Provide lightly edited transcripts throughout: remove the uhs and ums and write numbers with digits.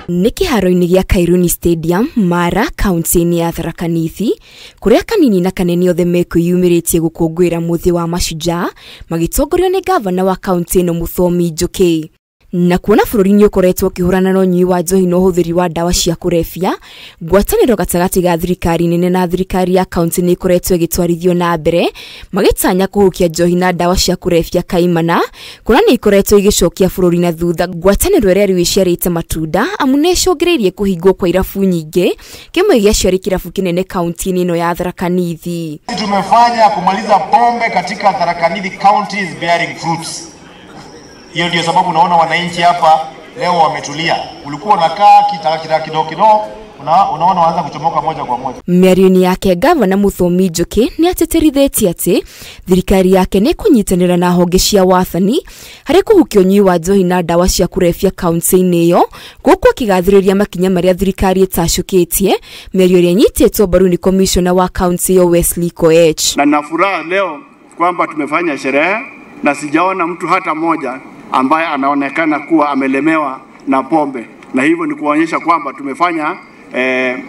Nĩ kĩharo-inĩ gĩa Kairuni Stadium, Mara, kaunti-inĩ ya Tharaka Nithi, kũrĩa kanini na kanene othe mekwĩyumĩrĩtie gũkũngũĩra mũthĩ wa Mashujaa magĩtongorio nĩ gavana wa kaunti ĩno Mũthomi Njũkĩ. Na kuona bũrũri nĩ ũkoretwo ũkĩhũrana na ũnyui wa njohi na ũhũthĩri wa ndawa cia kũrebia, ngwatanĩro gatagatĩ ga thirikari nene na thirikari ya kaunti nĩ ĩkoretwo ĩgĩtwarithio na mbere magĩtanya kũhukia njohi na ndawa cia kũrebia kaimana, kuona nĩ ikoretwo igĩcokia bũrũri na thutha. Ngwatanĩro ĩrĩa rĩu ĩciarĩte matunda amu nĩ ĩcũngĩrĩirie kũhingwo kwa irabu nyingĩ, kĩmwe gĩacio arĩ kĩrabu kĩnene kaunti-inĩ ĩno ya Tharaka Nithi. Tumefanya kumaliza pombe katika Tharaka Nithi County is bearing fruits. Hiyo ndio sababu unaona wananchi hapa leo wametulia. Ulikuwa unakaa kita kidogo kidogo, unaona wanaanza kuchomoka moja kwa moja. Mĩario-inĩ yake gavana Mũthomi Njũkĩ nĩ atĩtĩrithĩtie atĩ thirikari yake nĩ ĩkũnyitanĩra na honge cia wathani harĩ kũhukia ũnyui wa njohi na ndawa cia kũrebia kaunti-inĩ ĩyo, gũkũ akĩgathĩrĩria makinya marĩa thirikari ĩtacũkĩtie. Mĩario ĩrĩa ĩnyitĩtwo mbaru nĩ komishona wa kaunti ĩyo Wesley Koech. Na nina furaha leo kwamba tumefanya sherehe na sijaona mtu hata moja ambaye anaonekana kuwa amelemewa na pombe, na hivyo ni kuonyesha kwamba tumefanya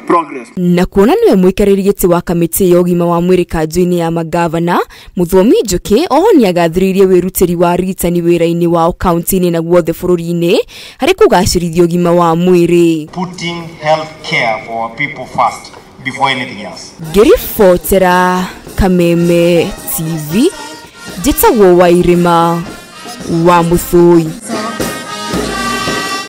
progress. Na kuona niwe mũikarĩri gĩtĩ wa kamĩtĩ ya ũgima wa mwĩrĩ kanjũ-inĩ ya magavana, Mũthomi Njũkĩ oho nĩagathĩrĩirie wĩrutĩri wa arigitani wĩra-inĩ wao kaunti-inĩ na guothe bũrũri-inĩ harĩ kũgacĩrithia ũgima wa mwĩrĩ. Putting health care for our people first before anything else. Ngĩribotera Kameme TV, njĩtagwo Wairĩma wa Mũthũi.